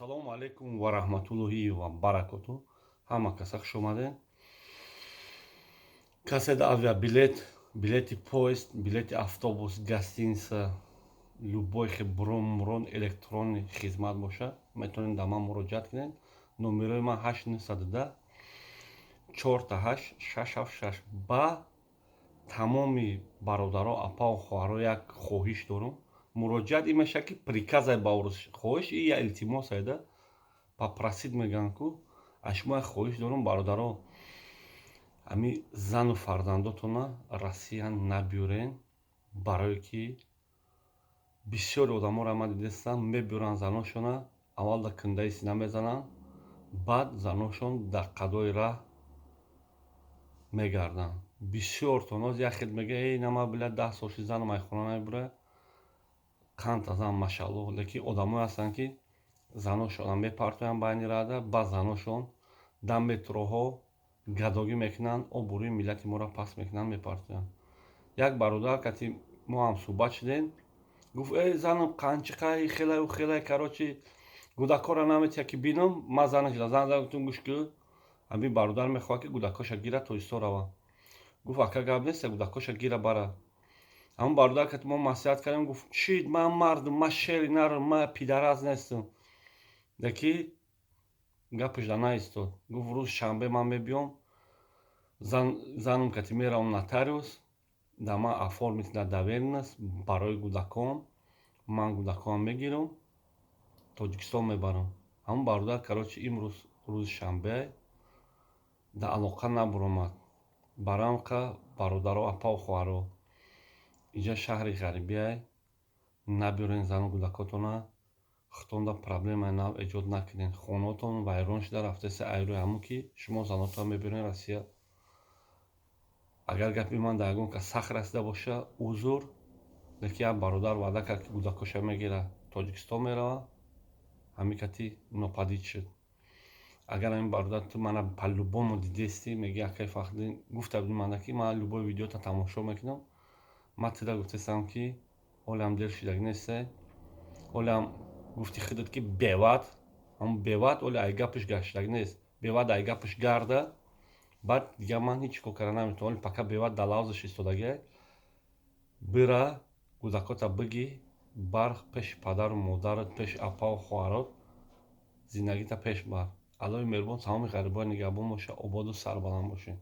Ассалому алайкум ва раҳматуллоҳи ва баракоту. Ҳама каса хуш омадед. Касе да авиабилет, билети поезд, билети автобус, гостиница, любой хе брон мурон электронный хизмат боша, метавонед да ман муроҷиат кунед. Номерои ман 8910 4 8 6 7 6. Ба тамоми бародаро, апаву хоҳаро як хоҳиш дорум. Муроҷиат ин мешавад, ки приказ ай ба урус, хоҳиш и я илтимос айда, попросить мегӯянд ку. Аз шумо як хоҳиш дорум, бародаро: ҳами зану фарзандотона Россия набиёрен, барое ки бисёри одаморо ман дидастам, мебиёранд заношона, аввал дар кундаи сина мезананд, баъд заношон дар қадои раҳ мегарданд. Бисёртон оз як хел мега: «Эй, нама била, 10 сол шуд, занам ай хона намебура». Қанта зан, машаллоҳ, лекин одамое ҳастанд, ки заношонам мепартоянд байни рада, баъд заношон дар метроҳо гадогӣ мекунанд, обрӯи миллати моро паст мекунанд, мепартоянд. Як бародар кати мо ҳам суҳбат шудем, гуфт: «Эй, занам қанчиқай, хелаю хелай, короче, гудакҳоро наметиҳад, ки бинам ман занаш». Зан гуфтам: «Гӯш кӯ, ҳамин бародар мехоҳад, ки гудакҳоша гирад, Тоҷикистон равад». Гуфт: «Ака, гап нест, гудакҳоша гира, бара». Ҳамон бародар кати мо маслиҳат кардем, гуфт: «Чӣ, ман мардум, ман шери нарм, ман пидараз нестам». Леки гапаш да наистод. Гуфт: «Рӯзи шанбе ман мебиём, занам кати меравам нотариус, да ман оформить на доверенность барои гудакон, ман гудаконам мегирам, Тоҷикистон мебарам». Ҳамон бародар, короче, имрӯз рӯзи шанбе да алоқа набуромад. Барамқа, бародаро, апаву хоҳаро, инҷа шаҳри ғарибиай, набиёрен зану гудакотона, худтонда проблемаи нав эҷод накунед. Хонаотон вайрон шуда рафтаест айрӯи ҳамон, ки шумо занотон мебиёред Россия. Агар гапи ман дар ягон кас сахт расида боша, узр. Лекин як бародар ваъда кард, ки гудакоша мегирад, Тоҷикистон меравад, ҳамин кати нопадид шуд. Агар ҳамин бародар ту мана по-любому дидестӣ, меги: «Акай Фахриддин, гуфта буди мана, ки ман любой видеота тамошо мекунам, ман тида гуфтастам, ки ҳолиам дер шудагӣ несте». Ҳолиам гуфти худат, ки бевад, ҳамн бевад оли ай гапаш гаштагӣ нест. Бевад ай гапаш гарда, баъд дигар ман ҳеҷ кор карда наметавонам. Оли пока бевад дар лавзаш истодагиай, бира, гудакота бигӣ, бар пеши падару модарат, пеши апаву хоҳарот, зиндагита пеш бар. Аллоҳи меҳрубон тамоми ғарибои нигаҳбон боша. Ободу сарбаланд бошед.